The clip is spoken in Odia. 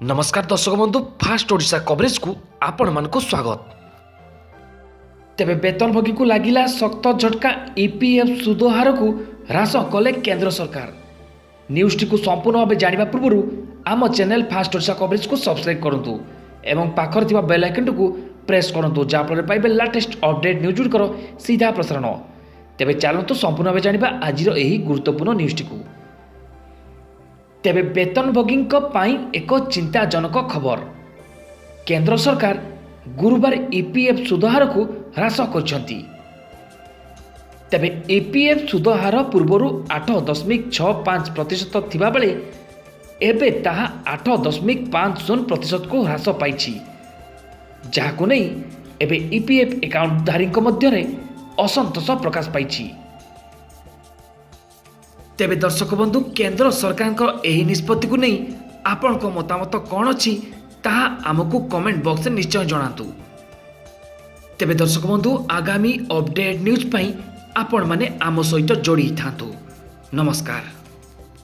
ନମସ୍କାର ଦର୍ଶକ ବନ୍ଧୁ, ଫାଷ୍ଟ ଓଡ଼ିଶା କଭରେଜକୁ ଆପଣମାନଙ୍କୁ ସ୍ୱାଗତ। ତେବେ ବେତନଭୋଗୀକୁ ଲାଗିଲା ଶକ୍ତ ଝଟକା। ଇପିଏଫ୍ ସୁଧ ହାରକୁ ହ୍ରାସ କଲେ କେନ୍ଦ୍ର ସରକାର। ନ୍ୟୁଜ୍ଟିକୁ ସମ୍ପୂର୍ଣ୍ଣ ଭାବେ ଜାଣିବା ପୂର୍ବରୁ ଆମ ଚ୍ୟାନେଲ୍ ଫାଷ୍ଟ ଓଡ଼ିଶା କଭରେଜକୁ ସବସ୍କ୍ରାଇବ୍ କରନ୍ତୁ ଏବଂ ପାଖରେ ଥିବା ବେଲ୍ ଆଇକନ୍ଟିକୁ ପ୍ରେସ୍ କରନ୍ତୁ, ଯାହାଫଳରେ ପାଇବେ ଲାଟେଷ୍ଟ ଅପଡେଟ୍ ନ୍ୟୁଜ୍ ଗୁଡ଼ିକର ସିଧା ପ୍ରସାରଣ। ତେବେ ଚାଲନ୍ତୁ ସମ୍ପୂର୍ଣ୍ଣ ଭାବେ ଜାଣିବା ଆଜିର ଏହି ଗୁରୁତ୍ୱପୂର୍ଣ୍ଣ ନ୍ୟୁଜ୍ଟିକୁ। ତେବେ ବେତନଭୋଗୀଙ୍କ ପାଇଁ ଏକ ଚିନ୍ତାଜନକ ଖବର। କେନ୍ଦ୍ର ସରକାର ଗୁରୁବାର ଇପିଏଫ୍ ସୁଧହାରକୁ ହ୍ରାସ କରିଛନ୍ତି। ତେବେ ଇପିଏଫ୍ ସୁଧହାର ପୂର୍ବରୁ 8.65% ଥିବାବେଳେ ଏବେ ତାହା 8.50%କୁ ହ୍ରାସ ପାଇଛି, ଯାହାକୁ ନେଇ ଏବେ ଇପିଏଫ୍ ଆକାଉଣ୍ଟଧାରୀଙ୍କ ମଧ୍ୟରେ ଅସନ୍ତୋଷ ପ୍ରକାଶ ପାଇଛି। ତେବେ ଦର୍ଶକ ବନ୍ଧୁ, କେନ୍ଦ୍ର ସରକାରଙ୍କ ଏହି ନିଷ୍ପତ୍ତିକୁ ନେଇ ଆପଣଙ୍କ ମତାମତ କ'ଣ ଅଛି, ତାହା ଆମକୁ କମେଣ୍ଟ ବକ୍ସରେ ନିଶ୍ଚୟ ଜଣାନ୍ତୁ। ତେବେ ଦର୍ଶକ ବନ୍ଧୁ, ଆଗାମୀ ଅପଡେଟ୍ ନ୍ୟୁଜ୍ ପାଇଁ ଆପଣମାନେ ଆମ ସହିତ ଯୋଡ଼ି ହେଇଥାନ୍ତୁ। ନମସ୍କାର।